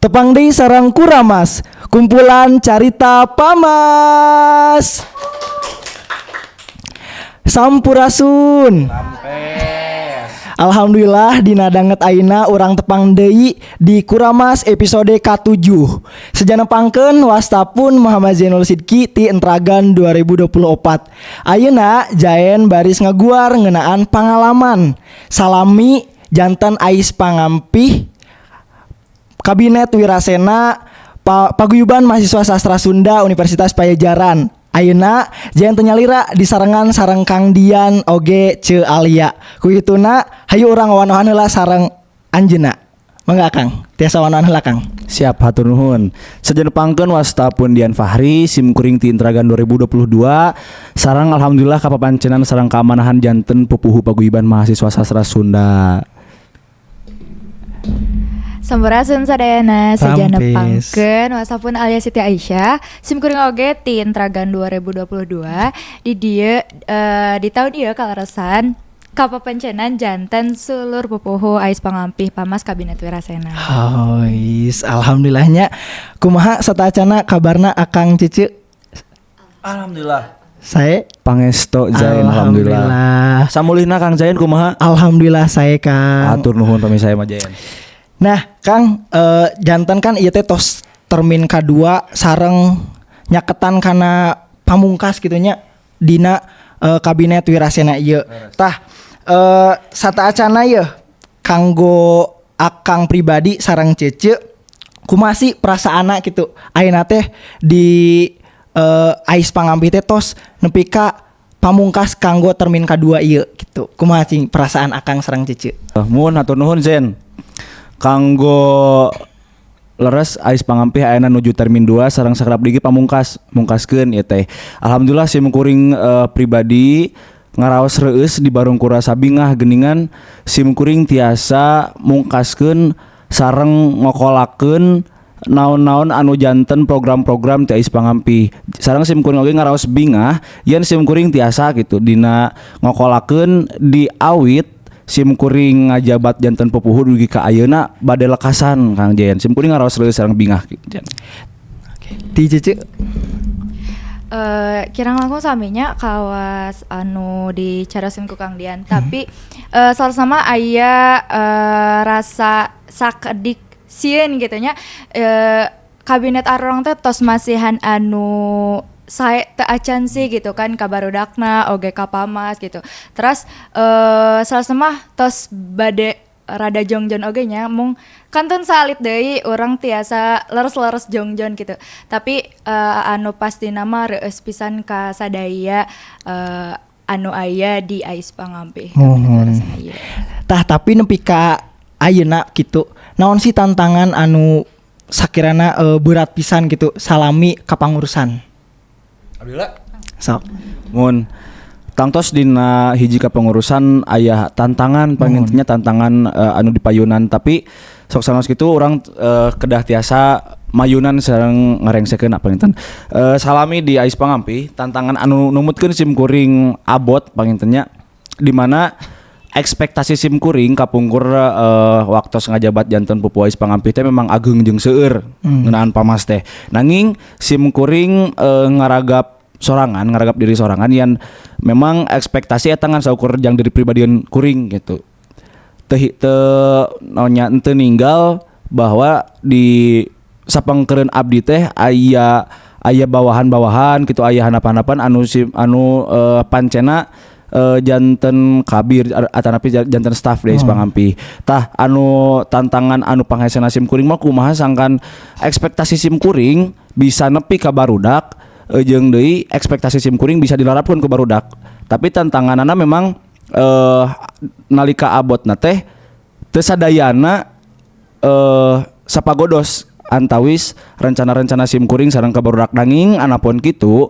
Tepang deui sareng Kuramas, kumpulan carita Pamas. Sampurasun. Alhamdulillah, dina danget ayeuna urang tepang deui di Kuramas episode ka-7. Seja nepangkeun, wasta pun Muhammad Zainul Sidki ti Entragan 2024. Ayeuna Jaen baris ngaguar ngeunaan pangalaman salami janten Ais Pangampih Kabinet Wirasena Paguyuban Mahasiswa Sastra Sunda Universitas Padjadjaran. Ayeuna Jaen teu nyalira, disarengan sareng Kang Dian oge Ce Alia. Ku kituna hayu urang wanohan heula sareng anjeunna. Mangga, Kang, tiasa wanohan heula, Kang. Siap, hatur nuhun. Seja nepangkeun, wasta pun Dian Fahri, sim kuring ti Intragan 2022. Sareng alhamdulillah kapapancenan sareng kaamanahan janten pupuhu Paguyuban Mahasiswa Sastra Sunda. Sampurasun sadayana, seja Rampes. Nepangkeun, wasta pun Alia Siti Aisyah, sim kuring oge ti Intragan 2022. Di dieu di tahun ieu kaleresan kapapancenan janten sulur pupuhu Ais Pangampih Pamas Kabinet Wirasena. Hois, alhamdulillahnya. Kumaha satacana kabarna, Akang, Cici? Alhamdulillah. Saya Pangesto, Zain, alhamdulillah. Samulihna, Kang Zain, kumaha? Alhamdulillah saya, Kang. Hatur nuhun, pami saya mah, Zain. Nah, Kang, janten kan ieu teh tos termin kadua sareng nyaketan kana pamungkas gitu nya dina kabinet Wirasena ieu. Tah, sataacana ye kanggo Akang pribadi sareng Cece, kumaha sih perasaanna gitu ayeuna teh di Ais Pangampih teh tos nepi ka pamungkas kanggo termin kadua ieu gitu? Kumaha cing perasaan Akang sareng Cece? Mun hatur nuhun, Zen. Kanggo leres, Ais Pangampih ayeuna nuju termin 2 sareng sakedap deui pamungkas mungkaskeun ieu teh. Alhamdulillah, sim kuring pribadi ngaraos reueus di barung kurasa bingah geuningan sim kuring tiasa mungkaskeun sareng ngokolakeun naon-naon anu janten program-program ti Ais Pangampih. Sareng sim kuring oge ngaraos bingah yen sim kuring tiasa gitu dina ngokolakeun di awit sim kuring ngajabat janten pupuhu dugi ka ayeuna bade lekasan, Kang Jen. Sim kuring ngaraos reueus sareng bingah, Jen. Ti Cece? Kirang langkung saminya kawas anu dicarioskeun ku Kang Dian, tapi sama aya rasa sakedik sieun gitu nya, kabinet arurang teh tos masihan anu sae teu acan sih gitu kan ka barudakna oge ka Pamas gitu. Terus salah mah tos bade rada jongjon oge nya, mung kantun salit deui urang tiasa leres-leres jongjon gitu. Tapi anu pasti nama reueus pisan ka sadaya anu aya di Ais Pangampih Kabinet Muhun. Wirasena ieu. Tah, tapi nepi ka ayeuna gitu, naon sih tantangan anu sakirana berat pisan gitu salami kapangurusan? Abdillah. Sok. Mun tangtos dina hiji kepengurusan aya tantangan, pangintennya tantangan anu dipayunan, tapi sok sanaos kitu urang kedah tiasa mayunan sareng ngarengsekeun panginten. Salami di Ais Pangampih, tantangan anu numutkeun sim kuring abot pangintennya di mana ekspektasi sim kuring kapungkur waktu ngajabat janten pupuhu Ais Pangampih teh memang ageng jeung seueur ngeunaan Pamas teh. Nanging sim kuring ngaragap sorangan, ngaragap diri sorangan yang memang ekspektasi eta ngan saukur jang diri pribadian kuring gitu. Teu teu naonnya, teu ninggal bahwa di sapangkeureun abdi teh aya aya bawahan-bawahan gitu, aya handap-handapan anu sim, anu pancena janten kabir atanapi janten staff di Pangampih. Tah, anu tantangan anu panghesena sim kuring mah kumaha sangkan ekspektasi sim kuring bisa nepi ka barudak, jeung deui ekspektasi sim kuring bisa dilarapkeun ku barudak. Tapi tantanganana memang nalika abotna teh teu sadayana sapagodos antawis rencana-rencana sim kuring sareng ka barudak. Nanging anapun kitu,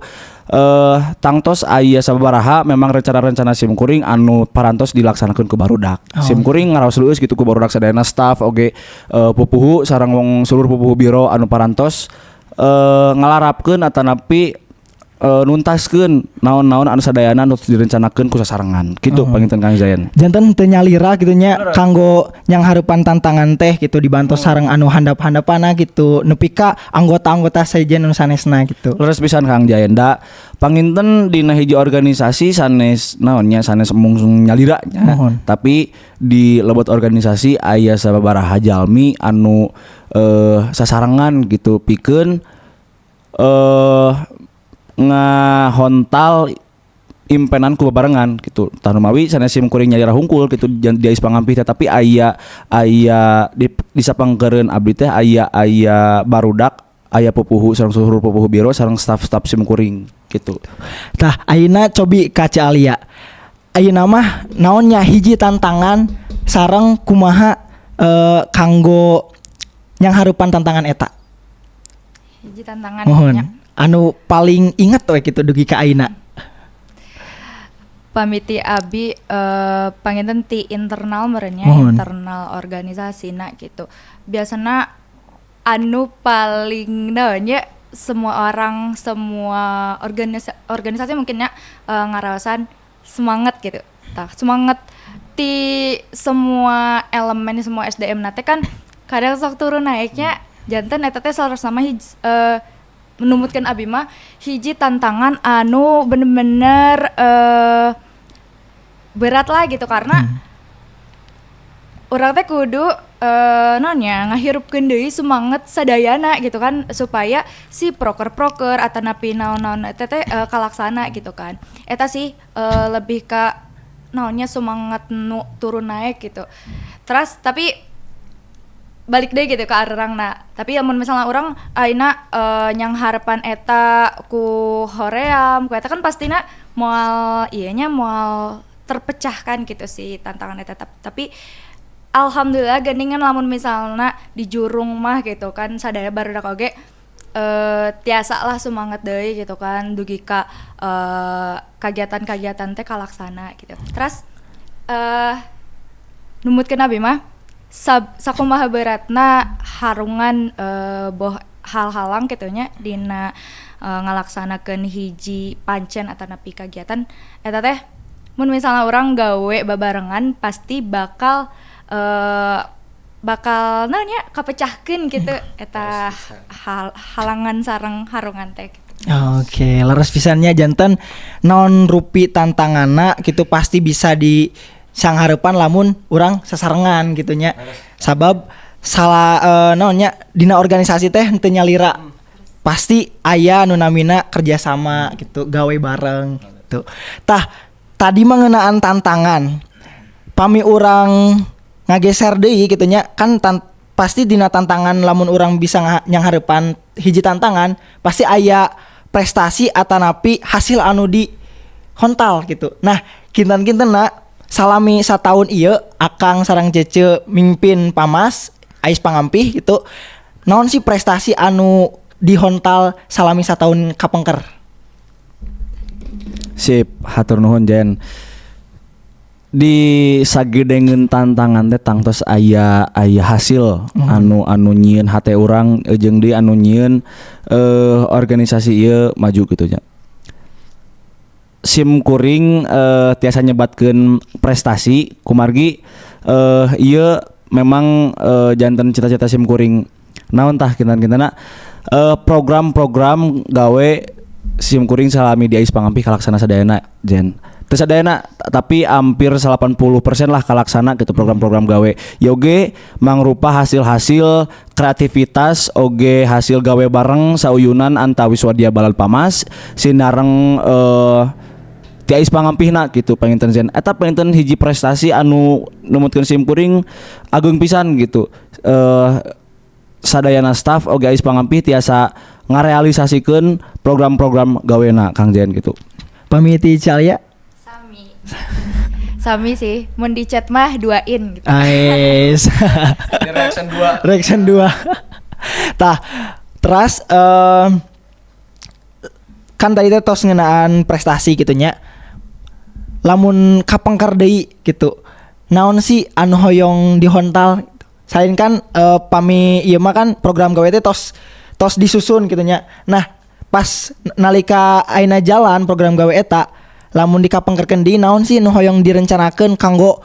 tangtos aya sababaraha memang rencana-rencana sim kuring anu parantos dilaksanakeun ku barudak. Sim kuring ngaraos leueus gitu ku barudak sadayana, staff oge pupuhu sareng wong seluruh pupuhu biro anu parantos ngalarapkeun atanapi Nuntaskeun naon-naon anu sadayana anu direncanakeun ku sasarengan kitu panginten, Kang Zain. Janten teu nyalira gitu nya kanggo nyanghareupan tantangan teh gitu, dibantos sareng anu handap-handapana gitu, nepi ka anggota-anggota sejen anu sanesna gitu. Leres pisan, Kang Jayan. Da panginten dina hiji organisasi sanes naonnya, sanes mungsung nyalira nya. Tapi di lebet organisasi aya sababaraha jalmi anu sasarengan gitu pikeun ngahontal impenan ku bebarengan gitu. Tah, numawi sanes sim kuring nyalira hungkul gitu di Ais Pangampih teh, tapi aya aya di sapangkeureun abdi teh aya aya barudak, aya pupuhu sareng suhur pupuhu biro sareng staf-staf sim kuring gitu. Tah, ayeuna cobi ka Ceu Alia. Ayeuna mah naonnya hiji tantangan sareng kumaha kanggo nyanghareupan tantangan eta? Hiji tantangan Mohon. nya. Anu paling inget we gitu dugi ka ayeuna. Pami ti abi panginten ti internal meureun nya, internal organisasi gitu. Biasana anu paling naonnya, semua orang, semua organisasi mungkin ya, ngaraosan semangat gitu. Tah, semangat ti semua elemen, semua SDM na teh kan kadang sok turun naiknya. Janten eta teh salah sama hiji, menumutkan abi mah hiji tantangan anu bener-bener berat lah gitu, karena urang teh kudu naonnya, ngahirupkeun deui semangat sadayana gitu kan, supaya si proker-proker atau napi naon-naon eta teh kalaksana gitu kan. Eta sih lebih ke naonnya, semangat nu turun naik gitu. Terus tapi balik deh gitu ke arurangna. Tapi lamun misalnya urang ayeuna nyanghareupan eta ku hoream ku eta kan pastina moal ieu nya, moal terpecahkan gitu sih tantangan eta. Tapi alhamdulillah geningan lamun misalna di jurung mah gitu kan, sadaya barudak oge tiasa lah semangat deui gitu kan, dugi ka kagiatan-kagiatan teh kalaksana gitu. Terus numutkeun abi mah sakumaha beratna harungan, boh hal-halang kitu nya dina ngalaksanakeun hiji pancen atau nepi kagiatan eta teh, mun misalnya urang gawe babarengan pasti bakal bakal naon nya, kapecahkeun gitu eta halangan sareng harungan teh gitu. Oke, leres pisan nya. Janten naon rupi tantanganna gitu pasti bisa di sanghareupan lamun urang sasarengan gitu nya. Sabab salah naonnya, dina organisasi teh henteu nyalira. Pasti aya nu namina kerjasama gitu, gawe bareng gitu. Tah, tadi mengenaan tantangan. Pami urang ngageser deui gitu nya kan, pasti dina tantangan lamun urang bisa nyanghareupan hiji tantangan pasti aya prestasi atanapi hasil anu di hontal gitu. Nah, kinten-kinten na salami satahun ieu Akang sareng Cece mimpin Pamas Ais Pangampih gitu. Naon sih prestasi anu dihontal salami satahun kapengker? Sip, hatur nuhun, Jen. Di sagedengeun tantangan teh tangtos aya aya hasil anu anu nyieun hate urang jeung deui anu nyieun organisasi ieu maju gitu nya. Sim kuring tiasa nyebatkeun prestasi kumargi ieu memang janten cita-cita sim kuring. Naon tah kinten-kintenna, program-program gawe sim kuring salami di Ais Pangampih kalaksana sadayana, Jen. Teu sadayana, tapi hampir 80% lah kalaksana gitu program-program gawe. Yoge mangrupa hasil-hasil kreativitas oge hasil gawe bareng sauyunan antawis wadya balad Pamas sinareng ti Ais Pangampihna gitu panginten, Zen. Eta panginten hiji prestasi anu numutkeun sim kuring ageung pisan gitu. Sadayana staf oge Ais Pangampih tiasa ngarealisasikeun program-program gawena, Kang Zen, gitu. Pami ti Ceu Alia? Sami. Sami sih, mun di chat mah duain gitu. Ais. Reaction 2. Reaction 2. Tah, terus kan tadi teh tos ngeunaan prestasi gitu nya. Lamun kapengker deui gitu. Naon sih anu hoyong dihontal? Selain kan pami ieu mah kan program gawe teh tos tos disusun gitu nya. Nah, Pas nalika ayeuna jalan program gawe eta, lamun dikapengkerkeun deui, naon sih nu hoyong direncanakeun kanggo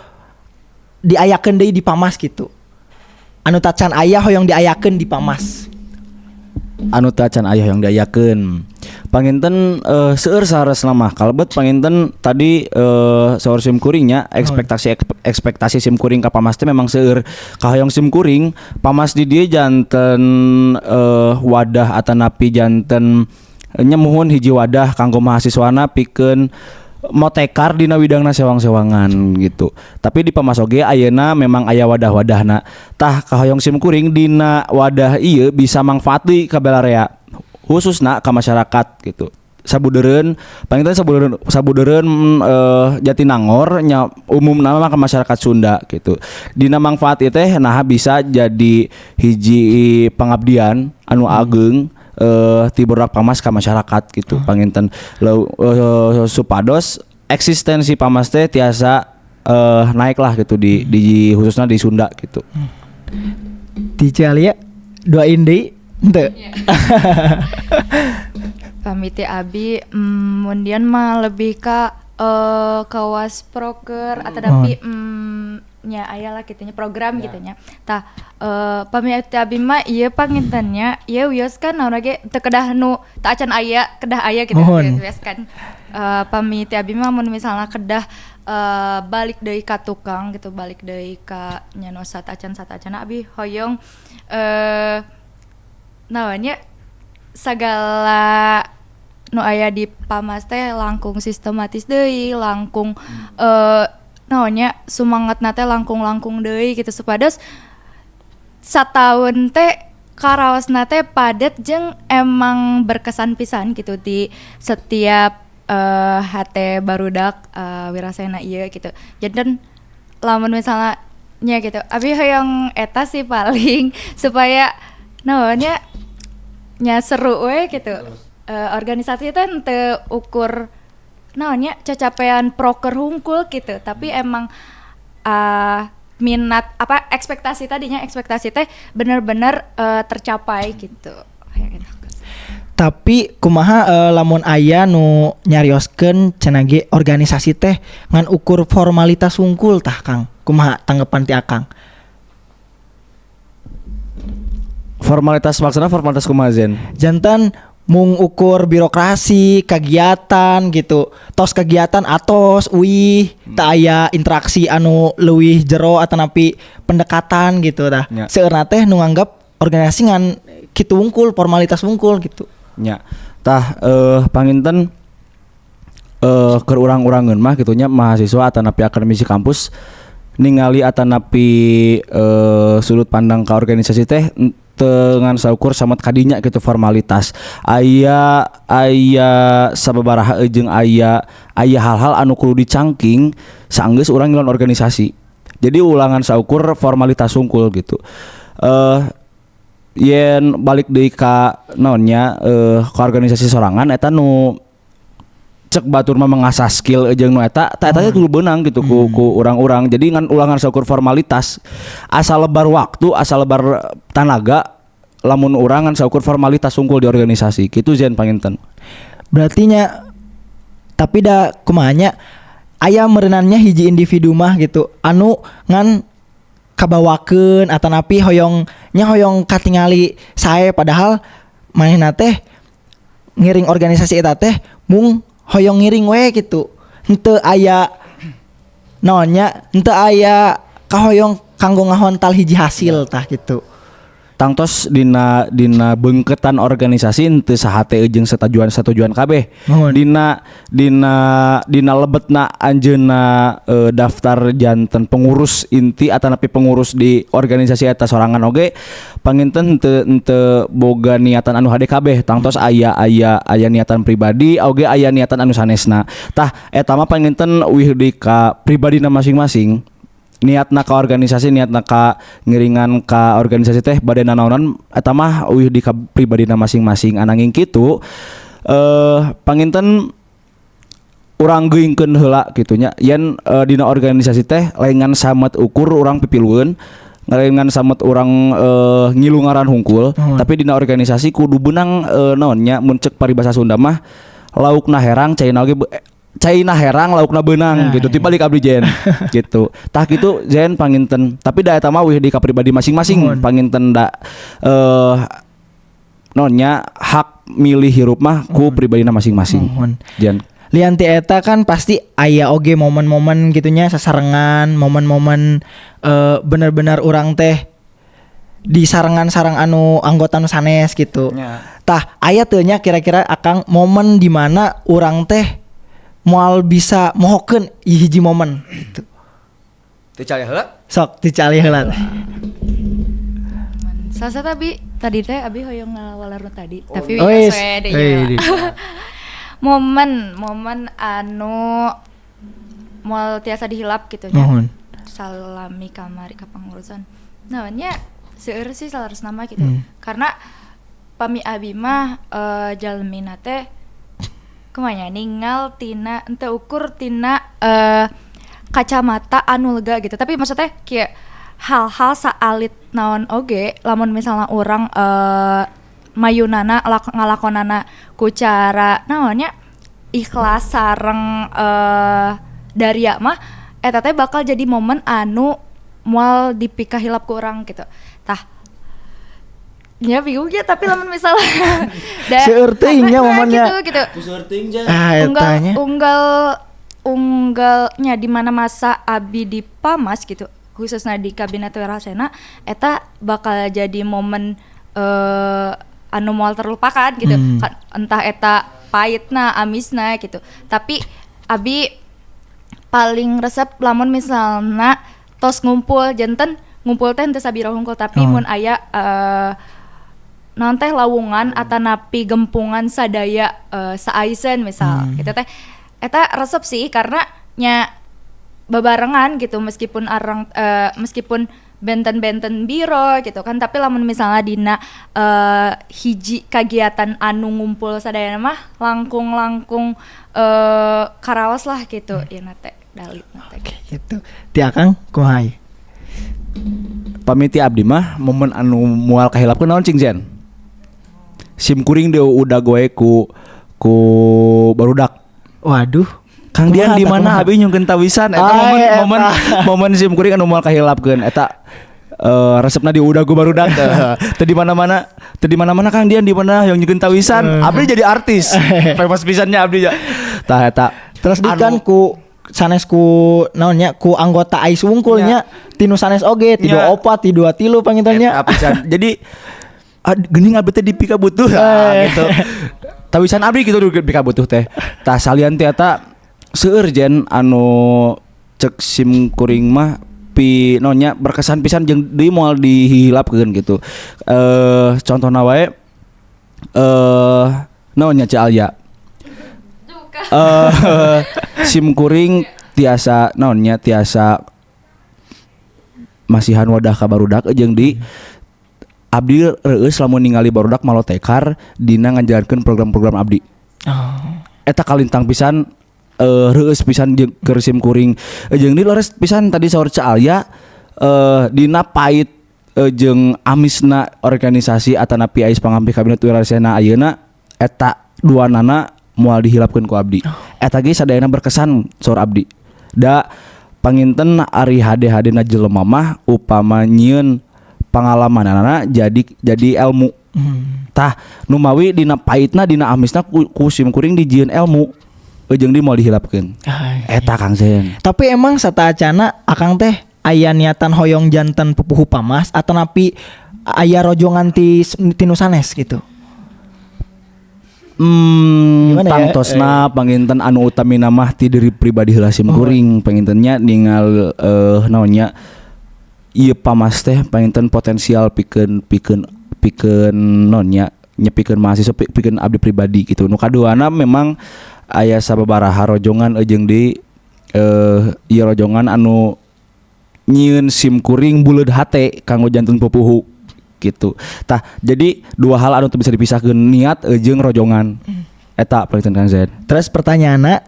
diayakeun deui di Pamas gitu, anu tacan aya hoyong diayakeun di Pamas? Anu tacan aya yang diayakeun, panginten seueur saharesna mah. Kalebet panginten tadi saur sim kuringnya, ekspektasi ekspektasi sim kuring ka Pamas teh memang seueur. Kahoyong sim kuring, Pamas di dieu janten wadah atanapi janten nyemuhun hiji wadah kanggo mahasiswana pikeun motekar dina widangna sewang-sewangan gitu. Tapi di Pamas oge ayeuna memang aya wadah-wadahna. Tah, kahoyong sim kuring dina wadah ieu bisa mangfaat deui ka balarea, khususna ka masyarakat gitu. Sabudeureun panginten, sabudeureun sabudeureun Jatinangor nya, umumna mah ka masyarakat Sunda gitu. Dina mangfaat ieu teh nah bisa jadi hiji pengabdian anu ageng ti budak Pamas ka masyarakat gitu. Panginten supados eksistensi Pamas teh tiasa naik lah gitu di khususnya di Sunda gitu. Ti Alia doain deui henteu? Pami ti abi mundian mah lebih ka kawas proker atau tapi nya aya lah kitu nya program gitu nya. Tah, pami ti abi mah ieu panginten nya, ieu wios kan naon ge teu kedah nu teu acan aya kedah aya gitu. Mohon. Wios kan. Pami ti abi mah mun misalna kedah balik deui ka tukang gitu, balik deui ka nya nu satacan satacana, abi hoyong naon nya, sagala nu aya di Pamas teh langkung sistematis deui, langkung naon nya, sumangetna teh langkung-langkung deui gitu, supados sataun teh karaosna teh padet jeung emang berkesan pisan gitu di setiap HT barudak Wirasena ieu gitu. Jadi lamun misalnya nya gitu, abi hoyong eta sih paling supaya naon nya nya seru we gitu. Organisasi itu henteu ukur naon nya, cacapean proker hungkul gitu, tapi emang minat apa ekspektasi tadinya, ekspektasi teh bener-bener tercapai gitu. Kayak gitu. Tapi kumaha lamun aya nu nyarioskeun cenah ge organisasi teh ngan ukur formalitas hungkul? Tah Kang, kumaha tanggapan ti Akang? Formalitas maksudnya formalitas kumaha, Zen? Janten mung ukur birokrasi kegiatan gitu, tos kegiatan atos uih, teu aya interaksi anu leuwih jero atanapi pendekatan gitu tah. Seueurna teh nu nganggep organisasi ngan kitu wungkul, formalitas wungkul gitu. Nya. Tah, panginten keur urang-urangeun mah kitu nya, mahasiswa atanapi akademisi kampus ningali atanapi sudut pandang ka organisasi teh teu ngan saukur samet kadinya gitu formalitas. Aya aya sababaraha jeung aya aya hal-hal anu kudu dicangking saenggeus urang ngiluan organisasi. Jadi ulah ngan saukur formalitas hungkul gitu. Yen balik deui ka naon nya, ka organisasi sorangan eta nu cek batur mah mengasah skill jeung nu eta tah, eta teh kudu beunang gitu ku urang-urang. Jadi ngan ulah ngan saukur formalitas, asa lebar waktu, asa lebar tanaga lamun urang ngan saukur formalitas hungkul di organisasi gitu, Zen, panginten. Berarti nya, tapi da kumaha nya, aya merenannya hiji individu mah gitu anu ngan kabawakeun atanapi hoyong nya hoyong katingali sae, padahal manehna teh ngiring organisasi eta teh mung hoyong ngiring we gitu, henteu aya naon nya, henteu aya kahoyong kanggo ngahontal hiji hasil tah gitu. Tangtos dina dina beungkeutan organisasi henteu sahate jeung satujuan satujuan kabeh. Nuhun. Dina dina dina lebetna anjeunna daftar janten pengurus inti atanapi pengurus di organisasi eta sorangan oge panginten henteu henteu boga niatan anu hade kabeh. Tangtos aya aya aya niatan pribadi oge, aya niatan anu sanesna. Tah, eta mah panginten wih di ka pribadina masing-masing, niatna ka organisasi, niatna ka ngiringan ka organisasi teh bade nanaonan, eta mah wih di ka pribadina masing-masing. Ananging kitu panginten urang geuingkeun heula kitu nya, yen dina organisasi teh lain ngan samet ukur urang pipilueun. Lain ngan samet urang ngilu ngaran hungkul, tapi dina organisasi kudu beunang naon nya, mun cek paribasa Sunda mah laukna herang caina oge caina herang laukna beunang gitu. Tibalik abdi Jen gitu. Tah kitu Jen panginten, tapi da eta mah wih di kapribadi masing-masing. Panginten da naon nya, hak milih hirup mah ku pribadina masing-masing. Jen. Lian ti eta kan pasti aya oge momen-momen gitunya sasarengan, momen-momen bener-bener urang teh di sarengan sareng anu anggota nu sanes gitu. Tah, aya teu nya kira-kira Akang momen di mana urang teh moal bisa mohokeun hiji momen gitu? Teu cali heula? Sok dicali heula. Sasa tapi tadi teh abi hoyong ngawaler nu tadi, tapi Oh, wios yes. we deui Euy, nya. Momen momen anu moal tiasa dihilap gitu nya. Salami kamari kapangurusan. Namanya seueur sih saleresna mah gitu. Karena pami abi mah jalmina teh kumaha nya, ningal tina ente ukur tina kacamata anu lega gitu. Tapi maksudnya kayak hal-hal saalit naon oge lamun misalnya orang mayunana ngalakonana ku cara naonnya ikhlas sareng daria mah eta teh bakal jadi momen anu moal dipikahilap ku urang gitu. Tah ya bingung ya, tapi lamun misalnya Seueur teuing nya nah, momennya. Gitu gitu. Ah, unggal eta nya. Unggal unggalnya di mana masa abi di Pamas gitu, khususnya di Kabinet Wirasena, eta bakal jadi momen anu moal terlupakan gitu. Kan, entah eta pahitna amisna gitu, tapi abi paling resep lamun misalnya tos ngumpul, janten ngumpul teh henteu sabiro hungkul, tapi mun aya naon teh lawungan atanapi gempungan sadaya saaisen misal gitu teh, eta resep sih karena nya babarengan gitu, meskipun arang meskipun benten-benten biro gitu kan, tapi lamun misalnya dina hiji kegiatan anu ngumpul sadayana mah langkung-langkung karaos lah gitu ya nate dalit nate. Oke, gitu. Ti Akang kumaha ieu? Pami ti abdi mah momen anu moal kahilapkeun naon cing Zen? Sim kuring diudag we ku ku barudak. Waduh. Kang Dian Kumaha di tah, mana kumaha? abi nyungkeun tawisan eta Ah, momen eta. Momen momen sim kuring anu moal kahilapkeun eta resepna diudag ku barudak. Teu di mana-mana, teu di mana-mana, Kang Dian di mana yang nyungkeun tawisan. Abdi jadi artis. Famous pisannya abdi ya. Tah eta. Terus di kan ku sanes ku naonnya ku anggota AIS wungkulnya, ti nu sanes oge ti dua opat ti dua tilu pangintennya. Eta pisan. Jadi geuning abdi teh dipika butuh gitu. Tawisan abdi gitu dipika butuh teh. Tah salian teh eta seueur Jen anu cek sim kuring mah pi nonya berkesan pisan jeung deui moal dihilapkeun gitu. Contohna wae naonnya Ceu Alya. Sim kuring tiasa naonnya tiasa masihan wadah ka barudak jeung di abdi reueus lamun ningali barudak malotekar dina ngajalankeun program-program abdi. Eta kalintang pisan reueus pisan jeung keur sim kuring. Jeung di leres pisan tadi saur Ceu Alya dina pait jeung amisna organisasi atanapi AIS Pangampih Kabinet Wirasena ayeuna eta duanana moal dihilapkeun ku abdi. Eta ge sadayana berkesan saur abdi. Da panginten ari hade-hadena jelema mah upama nyieun pangalamanana jadi ilmu. Tah numawi dina paitna dina amisna ku sim kuring dijieun ilmu jeung di moal dihilapkeun. Eta Kang Zen. Tapi emang sataacana Akang teh aya niatan hoyong janten pupuhu Pamas atau napi aya rojongan ti ti nu sanes gitu? Gimana ya? Tangtosna panginten anu utamina mah ti diri pribadi heula sim kuring pangintennya ningal naonnya ieu Pamas teh panginten potensial pikeun pikeun pikeun naonnya nyepikeun mahasiswa pikeun abdi pribadi gitu. Nu kaduana memang aya sababaraha rojongan jeung di ieu rojongan anu nyieun sim kuring buleud hate kanggo janten pupuhu gitu. Tah, jadi dua hal anu teu bisa dipisahkeun, niat jeung rojongan. Eta panginten Kang Zaid. Terus pertanyaanna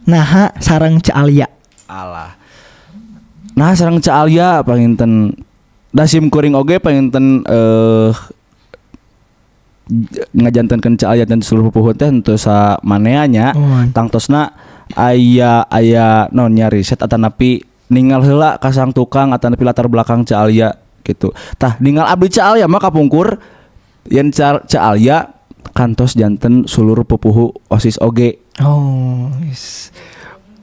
naha sareng Ceu Alya? Alah. Nah sareng Ceu Alya panginten da sim kuring oge panginten ngajantenkeun Ceu Alya dan seluruh pupuhu teh henteu samanea nya. Tangtosna aya aya naon nya, riset atanapi ningal heula ka sang tukang atanapi latar belakang Ceu Alya gitu. Tah, ningal abdi Ceu Alya mah kapungkur yen Ceu Alya kantos janten sulur pupuhu OSIS oge. Oh, yes.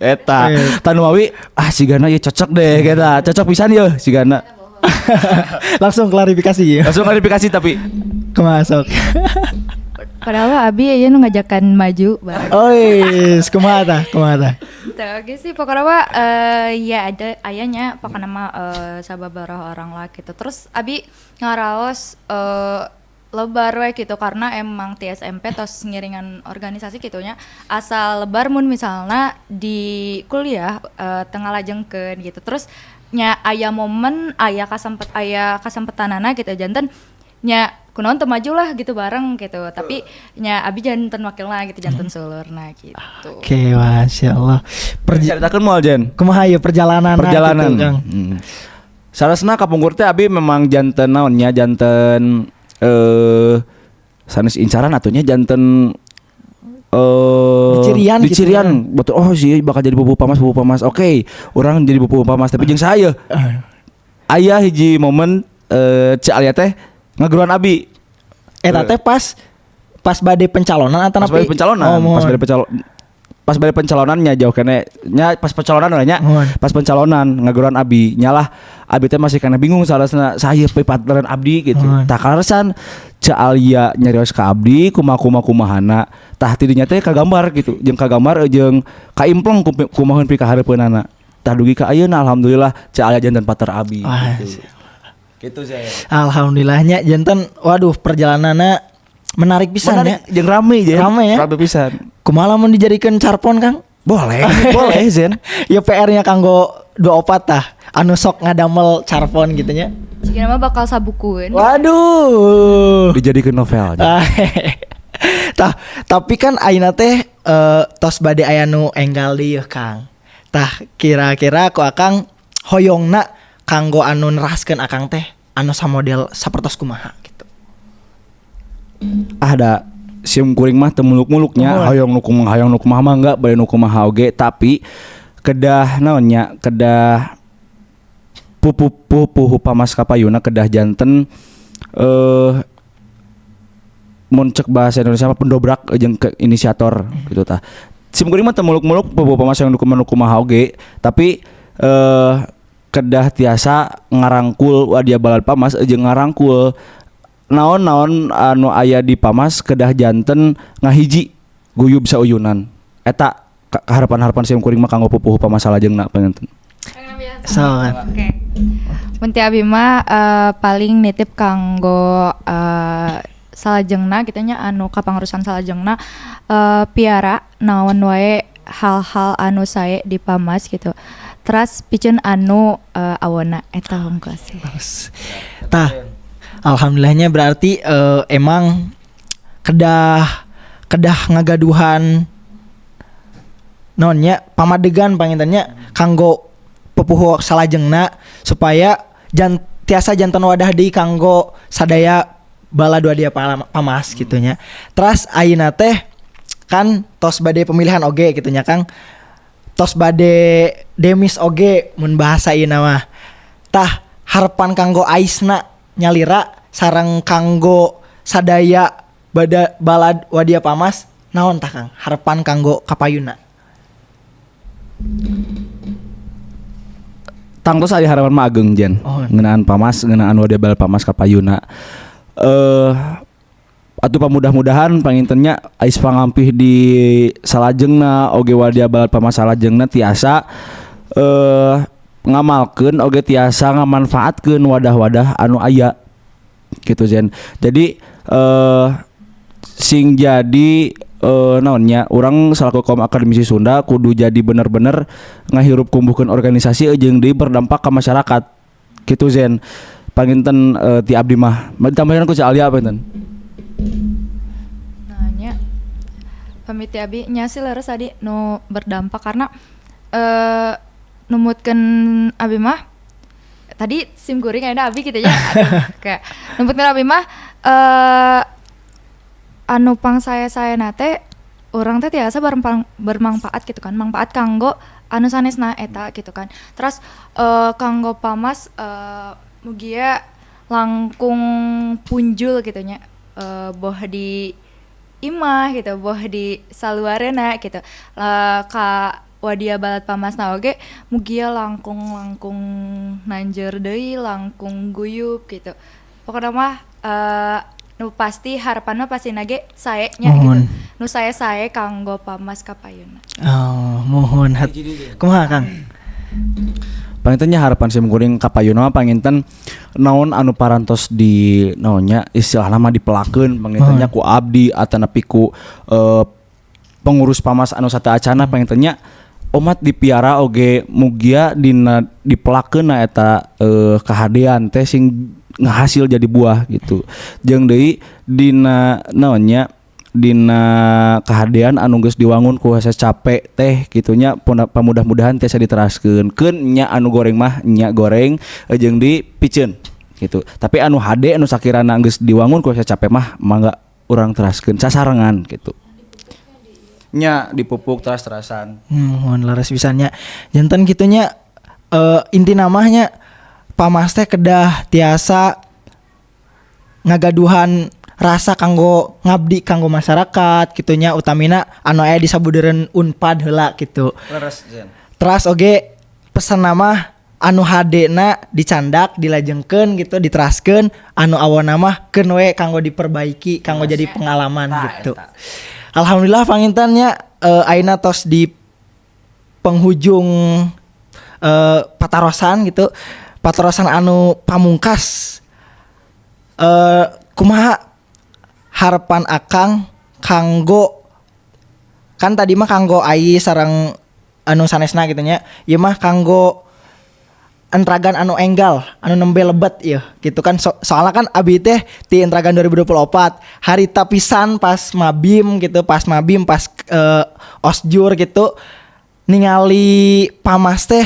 Eta tanuawi ah sigana ya cocok deh kita, cocok pisan ye sigana. Langsung klarifikasi ya. Langsung klarifikasi tapi Kumaha sok? Padahal mah abi aja nu ngajakan maju bareng. Oh, yes. Kumaha tah? Kumaha tah? Teu oge sih, pokoknya mah ya ada ayahnya, pokoknya mah sababaraha orang lah gitu. Terus abi ngaraos lebar we gitu karena emang ti SMP tos ngiringan organisasi gitu nya, asal lebar mun misalnya di kuliah teu ngalajengkeun gitu. Terus nya aya momen, aya kasempet, aya kasempetanana gitu, janten nya kunaon teu maju lah gitu bareng gitu, tapi nya abi janten wakilna gitu, janten sulurna gitu. Oke, masya Allah. Ceritakeun moal, Jen? Kumaha ya perjalanan Perjalanan. gitu, Kang? Sarasna kapungkur teh abi memang janten naonnya, janten sanes incaran atunya, janten Dicirian gitu dicirian ya. Betul, oh sih bakal jadi pupuhu Pamas, pupuhu Pamas. Oke, urang jadi pupuhu Pamas, tapi jeung saya aya hiji momen Ceu Alya teh ngageroan abi. Eta teh pas pas bade pencalonan atau Pas bade pencalonan. Oh, pas mohon. Bade pencalon, pas bade pencalonannya jauh kene nya, pas pencalonan we nya. Mohon. Pas pencalonan ngageroan abi, nyalah abi teh masih kena bingung salasna saya partneran abdi gitu. Mohon. Tah, kaleresan Ceu Alya nyarios ka abdi kumaha kumaha kumahana, tah tidinya teh kagambar gitu, jeung kagambar jeung kaimpleng kumaheun pikahareupeunana. Tah, dugi ka ayeuna alhamdulillah Ceu Alya janten partner abi. Wah, gitu gitu saya. Alhamdulillahnya janten, waduh, perjalanannya menarik pisan ya. Menarik, jeung rame jeung Rame ya. Rame pisan. Kumaha lamun dijadikeun carpon, Kang? Boleh, boleh, Zen. Ya PR-nya kanggo dua opat tah anu sok ngadamel carpon gitu nya. Jika mah bakal sabukueun. Waduh. Dijadikan novel. Tah, tapi kan ayeuna teh tos bade aya nu enggal deui yeuh, Kang. Tah, kira-kira ku Akang hoyongna kanggo anu neraskeun Akang teh anu samodel sapertos kumaha gitu? Ah, da sim kuring mah teu muluk-muluknya hoyong nu kumaha, hoyong nu kumaha mah enggak, bade nu kumaha oge, tapi kedah naonnya, kedah pupu pupuhu Pamas kapayuna kedah janten mun cek bahasa Indonesia mah pendobrak jeung ke inisiator gitu. Tah, sim kuring mah teu muluk-muluk pupuhu Pamas yang nu kumaha, nu kumaha oge, tapi kedah tiasa ngarangkul wadia balad Pamas jeung ngarangkul naon-naon anu aya di Pamas, kedah janten ngahiji guyub sauyunan. Eta harapan-harapan sim kuring mah kanggo pupuhu Pamas salajengna panginten. So, kan. Oke. Mun ti abi mah paling nitip kanggo salajengna gitu nya, anu kapangurusan salajengna, piara naon wae hal-hal anu sae di Pamas gitu. Teras piceun anu awona, eta hungkul sih. Tah, alhamdulillahnya berarti emang kedah kedah ngagaduhan nonnya pamadegan pangintennya kanggo pupuhu salajengna supaya jan tiasa janten wadah deui kanggo sadaya balad wadia Pamas gitu nya. Teras ayeuna teh kan tos bade pemilihan oge gitu nya, Kang. Tos bade demis oge mun bahasa ieu mah. Tah, harapan kanggo Aisna nyalira sareng kanggo sadaya bada balad wadia Pamas naon tah, Kang? Harapan kanggo kapayuna. Tangtos aya harapan mah ageng, Jen. Ngeunaan Pamas, ngeunaan wadia balad Pamas kapayuna. Atuh pamudah-mudahan pangintennya ais pangampih di salajengna oge wadia balad Pamas salajengna tiasa ngamalkeun oge tiasa ngamanfaatkeun wadah-wadah anu aya gitu, Zen. Jadi sing jadi naonnya, urang selaku kaum akademisi Sunda kudu jadi bener-bener ngahirup kumbuhkeun organisasi jeung deui berdampak ke masyarakat gitu, Zen. Panginten ti abdi mah ditambahan ku Ceu Alya panginten. Nanya pamit ya abi nya sih leres tadi nu berdampak karena Numutkeun abi mah tadi sim kuring ayeuna abi gitu ya. Aduh, kayak numutkeun abi mah anu pang saya nate urang teh tiasa bermanfaat gitu kan, manfaat kanggo anu sanesna eta gitu kan. Terus kanggo Pamas mugia langkung punjul gitu nya, boh di imah gitu, boh di saluareuna gitu. Ka wadia balad Pamasna oge mugia langkung langkung nanjeur deui, langkung guyub gitu. Pokoknya mah nu pasti harapan mah pasti nage sae nya gitu. Muhun. Nu sae sae kanggo Pamas kapayuna. Oh, muhun hat. Kumaha, Kang? Panginten nya harapan sim kuring kapayuna mah panginten naon anu parantos di naonnya istilahna mah dipelakeun panginten nya ku abdi atanapi ku pengurus Pamas anu sateuacana, panginten nya omat dipiara oge mugia dina dipelakeun na eta kahadean teh sing ngahasil jadi buah gitu. Jeung deui dina naonnya dina kahadean anu geus diwangun ku hese capek teh gitunya, pamudah-mudahan tiasa diteraskeun keun nya. Anu goreng mah nya goreng jeung dipiceun gitu, tapi anu hade anu sakirana geus diwangun ku hese capek mah mangga urang teraskeun sasarengan gitu nya, dipupuk teras-terasan. Muhun, leres pisan nya. Janten kitunya inti namanya Pamas teh kedah tiasa ngagaduhan rasa kanggo ngabdi kanggo masyarakat gitunya, utamina anu aya di sabudeureun Unpad heula gitu. Leres, Zen. Teras oge pesan nama anu hadena dicandak, dilajengkeun gitu, diteraskeun, anu awona mah keun we kanggo diperbaiki, kanggo jadi pengalaman gitu. Alhamdulillah panginten nya ayeuna tos di penghujung patarosan gitu. Patarosan anu pamungkas, kumaha harapan Akang kanggo, kan tadi mah kanggo ai sareng anu sanesna gitu nya, ieu mah kanggo Entragan anu enggal anu nembe lebet ya gitu kan. Soalnya kan abi teh di Entragan 2024 harita pisan pas mabim gitu, pas mabim, pas osjur gitu, ningali Pamas teh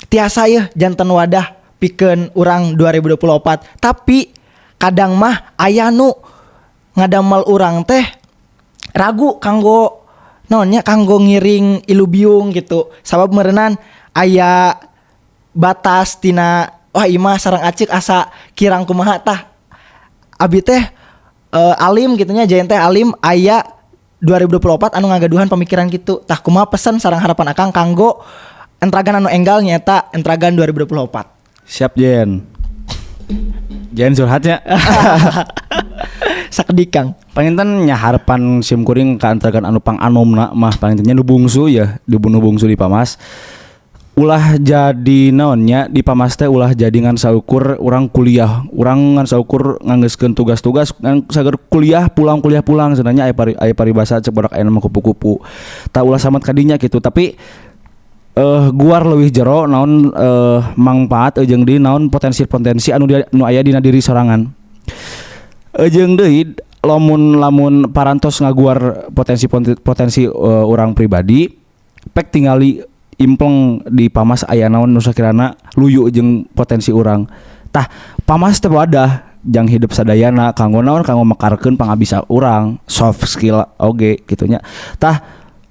tiasa ya janten wadah pikeun urang 2024, tapi kadang mah aya nu ngadamel urang teh ragu kanggo naonnya, kanggo ngiring ilubiung gitu, sabab meureunan aya batas tina wah imah sareng acik asa kirang kumaha. Tah, abi teh alim gitu nya, jayan teh alim aya 2024 anu ngagaduhan pemikiran gitu. Tah, kumaha pesan sareng harapan Akang kanggo Entragan anu enggal nyata Entragan 2024? Siap, Jen. Jen curhatnya. Sakedik, Kang. Panginten nya harapan sim kuring ka Entragan anu panganomna mah panginten nya nu bungsu ya, nu bungsu di Pamas, ulah jadi naonnya di Pamas teh ulah jadi ngan saukur urang kuliah, urang ngan saukur nganggeuskeun tugas-tugas, ngan sager kuliah pulang, kuliah pulang. Sebenarnya aya paribasa cek barudak aya mah kupu-kupu. Tah, ulah samat kadinya gitu, tapi guar leuwih jero naon mangfaat jeung di naon potensi-potensi anu aya dina diri sorangan. Jeung deui lamun lamun parantos ngaguar potensi potensi urang pribadi, pek tingali impleng di Pamas aya naon nu sakirana luyu jeung potensi urang. Tah, Pamas teh wadah jang hidup sadayana kanggo naon, kanggo mekarkeun pangabisa urang, soft skill oge gitunya. Tah,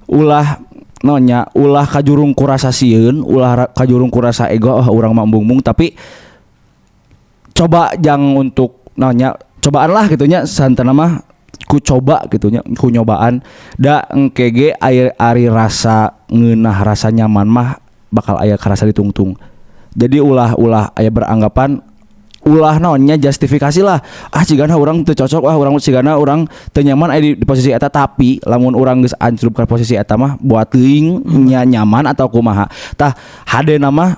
ulah naonnya, ulah kajurung ku rasa sieun, ulah kajurung ku rasa ego, oh urang mah embung-embung, tapi coba jang untuk naonnya, cobaan lah gitunya. Santana mah ku coba gitunya, ku nyobaan da engke ge air ari rasa ngeunah, rasa nyaman mah bakal aya karasa ditungtung. Jadi ulah ulah aya beranggapan, ulah naonnya, justifikasi lah, ah cigana urang teu cocok, ah urang cigana urang teu nyaman aya di posisi eta. Tapi lamun urang geus ancrub ka posisi eta mah buat teuing nya nyaman atau kumaha. Tah, hadena mah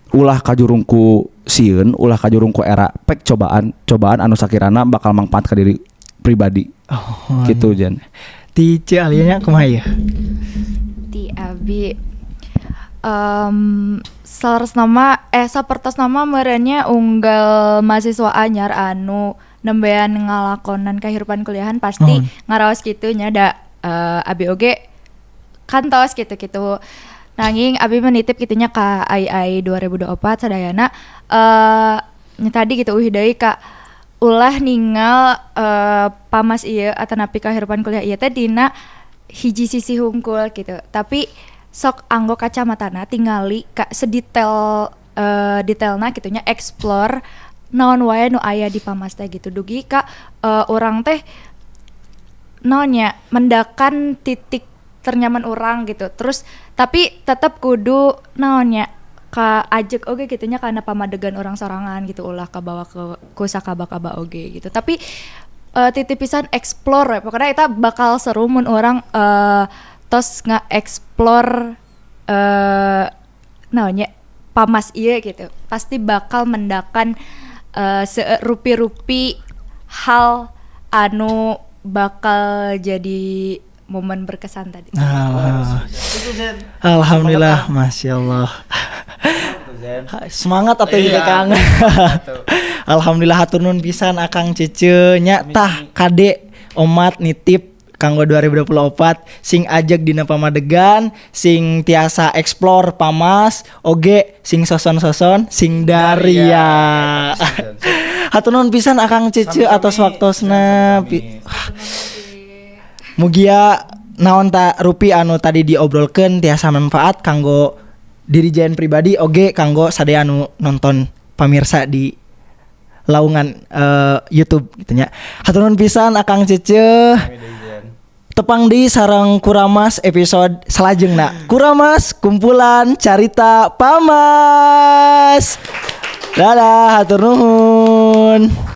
ulah kajurung ku sieun, ulah kajurung ku era, pek cobaan cobaan anu sakirana bakal mangfaat ka diri pribadi. Oh, gitu, Jen. Ti Ce Alianya kumaha ya? Ti abi saleresna mah sapertos nama meureunnya unggal mahasiswa anyar anu nembean ngalakonan kehidupan kuliahan pasti Muhun. ngaraos kitu nya, da abi oge kantos gitu-gitu. Nanging abi menitip kitu nya ka AI 2024 sadayana, nya tadi gitu, uih deui ka ulah ningal Pamas ieu atanapi kahirupan kuliah ieu teh dina hiji sisi hungkul gitu, tapi sok anggo kacamatana tingali ka sedetail detailna gitu nya, explore naon wae nu aya di Pamas teh gitu, dugi ka urang teh naon nya, mendakan titik ternyaman urang gitu. Terus tapi tetap kudu naon nya, ka ajek oge gitu nya, karena pamadegan urang sorangan gitu, ulah kabawa ke ku sakaba-kaba oge gitu. Tapi titip pisan, explore we. Pokoknya eta bakal seru mun urang tos nge-explore naon nya, Pamas ieu gitu, pasti bakal mendakan serupi-rupi hal anu bakal jadi momen berkesan tadi. Ah, alhamdulillah, masya Allah. Semangat atau juga Kang. Alhamdulillah, hatur nuhun pisan Akang Cece nya. Tah, kade omat nitip kanggo 2024, sing ajeg dina pamadegan, sing tiasa explore Pamas oge, sing soson-soson sing daria. Hatur nuhun pisan Akang Cece atas waktosna. Mugia naon ta rupi anu tadi diobrolkeun tiasa manfaat kanggo diri Jen pribadi oge kanggo sadaya anu nonton, pamirsa di laungan YouTube gitu nya. Hatur nuhun pisan Akang Cece. Tepang di sareng Kuramas episode salajengna. Kuramas, kumpulan carita Pamas. Dadah, hatur nuhun.